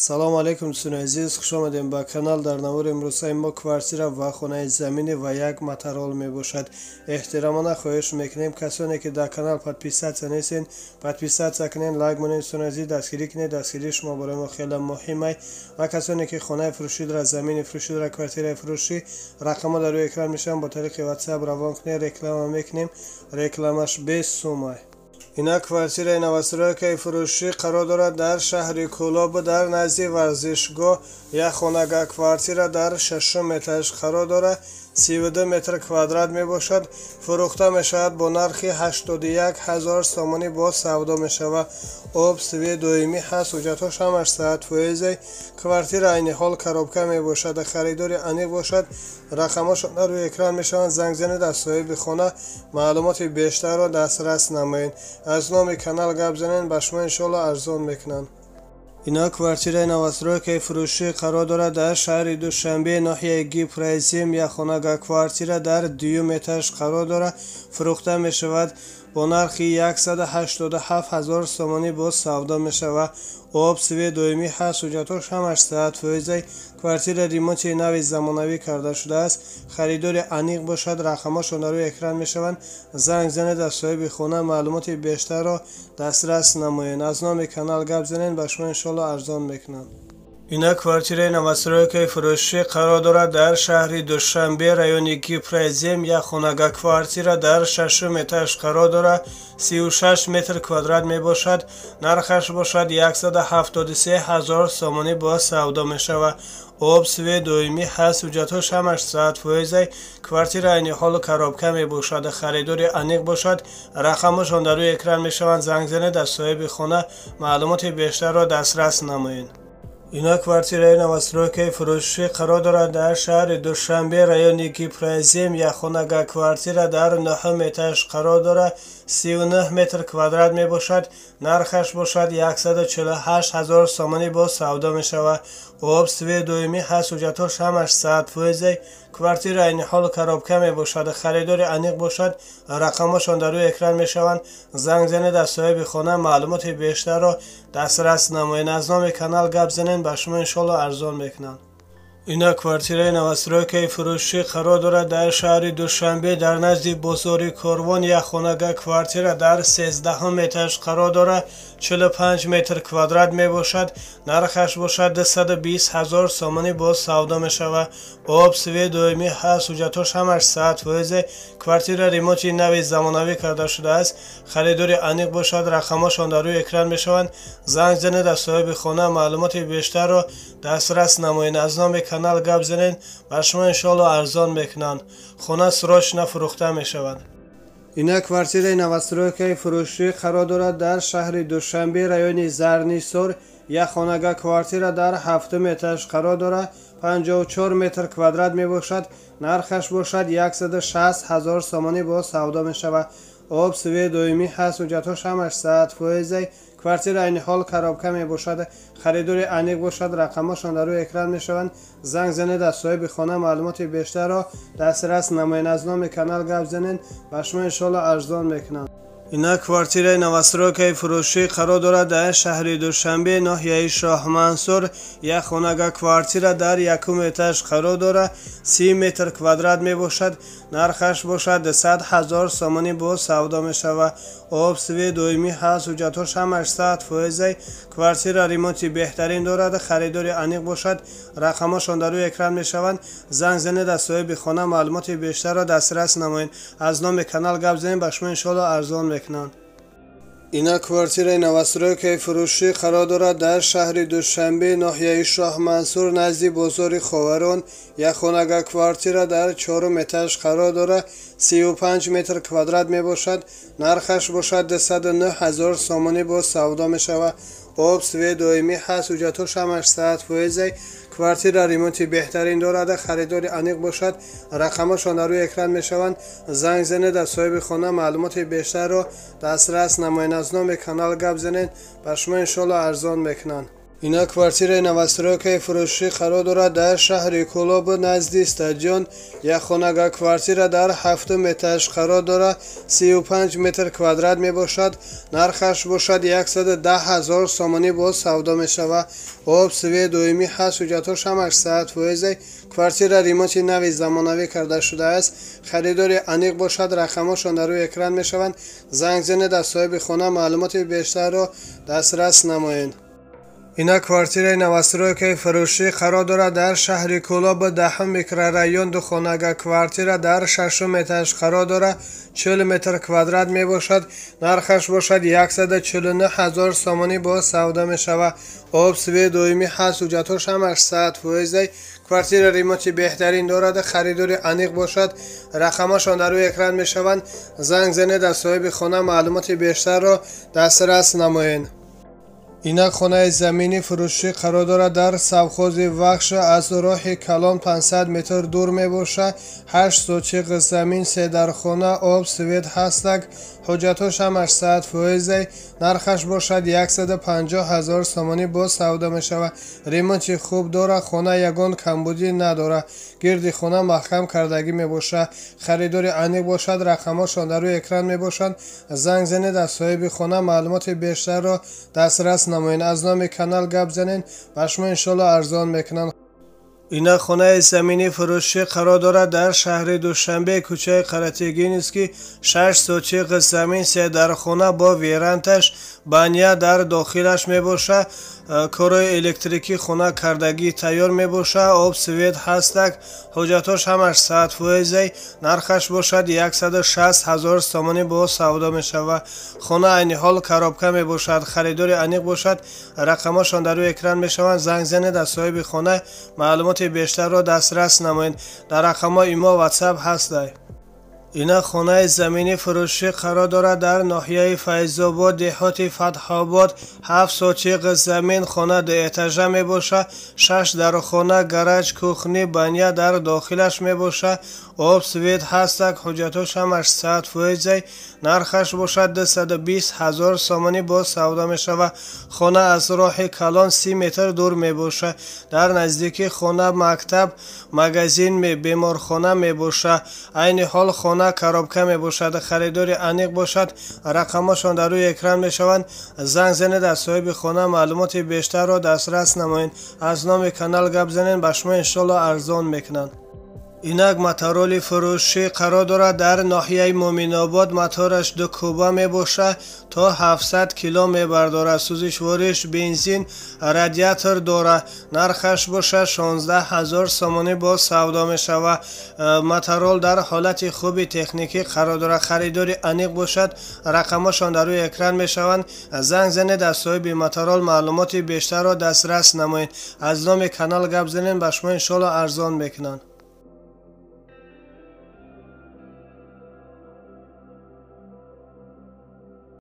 Салом алейкум, дӯстони азиз, хуш омадем ба канал. Дар навори имрӯзаи мо квартира ва хонаи заминӣ ва як моторол мебошад. Эҳтиромона хоҳиш мекунем, касоне ки дар канал подписаться нестен, подписаться кунед, лайк монед, дӯстони азиз, дастгирӣ кунед. Дастгирии шумо барои мо хеле муҳим. Ва касоне ки хонаи фурӯшӣ дорад, замини фурӯшӣ дорад, квартираи фурӯшӣ, рақамҳо дар рӯи экран мешаванд, бо тариқи WhatsApp равон кунед, реклама мекунем, рекламаш без сумай. Ина квартираи новостройкаи фурӯшӣ қарор дорад дар шаҳри Кӯлоб, дар назди варзишгоҳ. Як хонага квартира дар шашум этаж қарор дорад, 32 метр квадрат мебошад. Фурӯхта мешавад бо нархи 81 ҳазор сомонӣ, боз савдо мешавад. Об, свет доимӣ ҳаст, ҳуҷҷатҳош ҳамаш 100%. Квартира айни ҳол коробка мебошад. Харидори аниқ бошад, рақамҳошон дар рӯи экран мешаванд, занг занед, аз соҳиби хона маълумоти бештарро дастрас намоед. Аз номи канал гап занед, ба шумо иншоалло арзон мекунанд. Ина квартираи новостройкаи фурӯшӣ қарор дорад дар шаҳри Душанбе, ноҳияи Гипрозем. Як хонага квартира дар дуюм этаж қарор дорад, фурӯхта мешавад бо нархи 187 ҳазор сомонӣ, боз савдо мешавад. Об, свет доимӣ ҳаст, ҳуҷҷатҳош ҳамаш 100%. Квартира ремонти нави замонавӣ карда шудааст. Харидори аниқ бошад, рақамҳошон дар рӯи экран мешаванд, занг занед, аз соҳиби хона маълумоти бештарро дастрас намоед. Аз номи канал гап занед, ба шумо иншоалло арзон мекунанд. Ина квартираи новостройкаи фурӯшӣ қарор дорад дар шаҳри Душанбе, райони Гипрозем. Як хонага квартира дар шашум этаж қарор дорад, 36 метр квадрат мебошад. Нархаш бошад 173 ҳазор сомонӣ, боз савдо мешавад. Об, свет доимӣ ҳаст, ҳуҷҷатҳош ҳамаш 100%. Квартира айни ҳол коробка мебошад. Харидори аниқ бошад, рақамҳошон дар рӯи экран мешаванд, занг занед, аз соҳиби хона маълумоти бештарро дастрас намоед. Ина квартираи новостройкаи фурӯшӣ қарор дорад дар шаҳри Душанбе, райони Гипрозем. Як хонага квартира дар нӯҳум этаж қарор дорад, 39 метр квадрат мебошад. Нархаш бошад 148 ҳазор сомонӣ, боз савдо мешавад. Об, свет доимӣ ҳаст, ҳуҷҷатҳош ҳамаш 100%. Квартира айни ҳол коробка мебошад. Харидори аниқ бошад, рақамҳошон дар рӯи экран мешаванд, занг занед, аз соҳиби хона маълумоти бештарро дастрас намоед. Аз номи канал гап занед, ба шумо иншоалло арзон мекунанд. Ина квартираи новостройкаи фурӯшӣ қарор дорад дар шаҳри Душанбе, дар назди бозори Корвон. Як хонага квартира дар 13-ҳум этаж қарор дорад, 45 метр квадрат мебошад. Нархаш бошад 220 ҳазор сомонӣ, боз савдо мешавад. Об, свет доимӣ ҳаст, ҳуҷҷатҳош ҳамаш 100%. Квартира ремонти нави замонавӣ карда шудааст. Харидори аниқ бошад, рақамҳошон дар рӯи экран мешаванд, занг занед, аз соҳиби хона маълумоти бештарро дастрас намоед. Аз номи канал гап занед, ба шумо иншоалло арзон мекунанд. Хона срочно фурӯхта мешавад. Ина квартираи новостройкаи фурӯшӣ қарор дорад дар шаҳри Душанбе, райони Зарнисор. Як хонага квартира дар ҳафтум этаж қарор дорад, 54 метр квадрат мебошад. Нархаш бошад 160 ҳазор сомонӣ, боз савдо мешавад. Об, свет доимӣ ҳаст, ҳуҷҷатҳош ҳамаш 100%. Квартира айни ҳол коробка мебошад. Харидори аниқ бошад, рақамҳошон дар рӯи экран мешаванд, занг занед, аз соҳиби хона маълумоти бештарро дастрас намоед. Аз номи канал гап занед, ба шумо иншоалло арзон мекунанд. Ина квартираи новостройкаи фурӯшӣ қарор дорад дар шаҳри Душанбе, ноҳияи Шоҳмансур. Як хонага квартира дар якум этаж қарор дорад, 30 метр квадрат мебошад. Нархаш бошад 200 ҳазор сомонӣ, боз савдо мешавад. Об, свет доимӣ ҳаст, ҳуҷҷатҳош ҳамаш 100%. Квартира ремонти беҳтарин дорад. Харидори аниқ бошад, рақамҳошон дар рӯи экран мешаванд, занг занед, аз соҳиби хона маълумоти бештарро дастрас намоед. Аз номи канал гап занед, ба шумо иншоалло арзон мекунанд. Ина квартираи новостройкаи фурӯшӣ қарор дорад дар шаҳри Душанбе, ноҳияи Шоҳмансур, назди бозори Ховарон. Як хонага квартира дар чорум этаж қарор дорад, 35 метр квадрат мебошад. Нархаш бошад 209 ҳазор сомонӣ, боз савдо мешавад. Об, свет доимӣ ҳаст, ҳуҷҷатҳош ҳамаш 100%. Квартира ремонти беҳтарин дорад. Харидори аниқ бошад, рақамҳошон дар рӯи экран мешаванд, занг занед, аз соҳиби хона маълумоти бештарро дастрас намоед. Аз номи канал гап занед, ба шумо иншоалло арзон мекунанд. Ина квартираи новостройкаи фурӯшӣ қарор дорад дар шаҳри Кӯлоб, назди стадион. Як хонага квартира дар ҳафтум этаж қарор дорад, 35 метр квадрат мебошад. Нархаш бошад 110 ҳазор сомонӣ боз савдо мешавад. Об, свет доимӣ ҳаст, ҳуҷҷатҳош ҳамаш 100%. Квартира ремонти нави замонавӣ карда шудааст. Харидори аниқ бошад, рақамҳошон дар рӯи экран мешаванд. Занг занед, аз соҳиби хона маълумоти бештарро дастрас намоед. Ина квартираи новостройкаи фурӯшӣ қарор дорад дар шаҳри Кӯлоб, даҳум микрорайон. Ду хонага квартира дар шашум этаж қарор дорад, 40 метр квадрат мебошад. Нархаш бошад 149 ҳазор сомонӣ боз савдо мешавад. Об, свет доимӣ ҳаст, ҳуҷҷатҳош ҳамаш 100%. Квартира ремонти беҳтарин дорад. Харидори аниқ бошад, рақамҳошон дар рӯи экран мешаванд. Занг занед, аз соҳиби хона маълумоти бештарро дастрас намоед. Инак хонаи заминӣ фурӯшӣ қарор дорад дар совхози Вахш, аз роҳи калон 500 метр дур мебошад. 8 сотиқ замин, се дархона, об, свет ҳастак, ҳуҷҷатҳош ҳамаш 100%. Нархаш бошад 150 ҳазор сомонӣ боз савдо мешавад. Ремонти хуб дорад, хона ягон камбудӣ надорад. Гирди хона маҳкам кардагӣ мебошад. Харидори аниқ бошад, рақамҳошон дар рӯи экран мебошанд. Занг занед, аз соҳиби хона маълумоти бештарро дастрас намоед. Аз номи канал гап занед, ба шумо иншоалло арзон мекунанд. Ина хонаи заминӣ фурӯшӣ қарор дорад дар шаҳри Душанбе, кӯчаи Қаратегинский, 6 сотиқ замин, се дархона бо верандаш, баня дар дохилаш мебошад. Корҳои электрикӣ хона кардагӣ тайёр мебошад. Об, свет ҳастак, ҳуҷҷатҳош ҳамаш 100%. Нархаш бошад 160 ҳазор сомонӣ боз савдо мешавад. Хона айни ҳол коробка мебошад. Харидори аниқ бошад, рақамҳошон дар рӯи экран мешаванд. Занг занед, аз соҳиби хона маълумоти бештарро дастрас намоед. Дар рақамҳои имо, WhatsApp ҳастай. Ина хонаи заминӣ фурӯшӣ қарор дорад дар ноҳияи Файзобод, деҳоти Фатҳобод, 7 сотиқ замин, хона дуэтажа мебошад, 6 дархона, гараж, кухни, баня дар дохилаш мебошад. Об, свет ҳастак, ҳуҷҷатҳош ҳамаш 100%. Нархаш бошад 220 ҳазор сомонӣ боз савдо мешавад. Хона аз роҳи калон 30 метр дур мебошад. Дар наздикии хона мактаб, магазин, беморхона мебошад. Айни ҳол хона коробка мебошад. Харидори аниқ бошад, рақамҳошон дар рӯи экран мешаванд. Занг занед, аз соҳиби хона маълумоти бештарро дастрас намоед. Аз номи канал гап занед, ба шумо иншоалло арзон мекунанд. Инак моторолли фурӯшӣ қарор дорад дар ноҳияи Муъминобод. Мотораш 2 куба мебошад, то 700 кило мебардорад. Сӯзишвориш бензин, радиатор дорад. Нархаш бошад 16 ҳазор сомонӣ боз савдо мешавад. Моторол дар ҳолати хуби техникӣ қарор дорад. Харидори аниқ бошад, рақамҳошон дар рӯи экран мешаванд. Занг занед, аз соҳиби моторол маълумоти бештарро дастрас намоед. Аз номи канал гап занед, ба шумо иншоалло арзон мекунанд.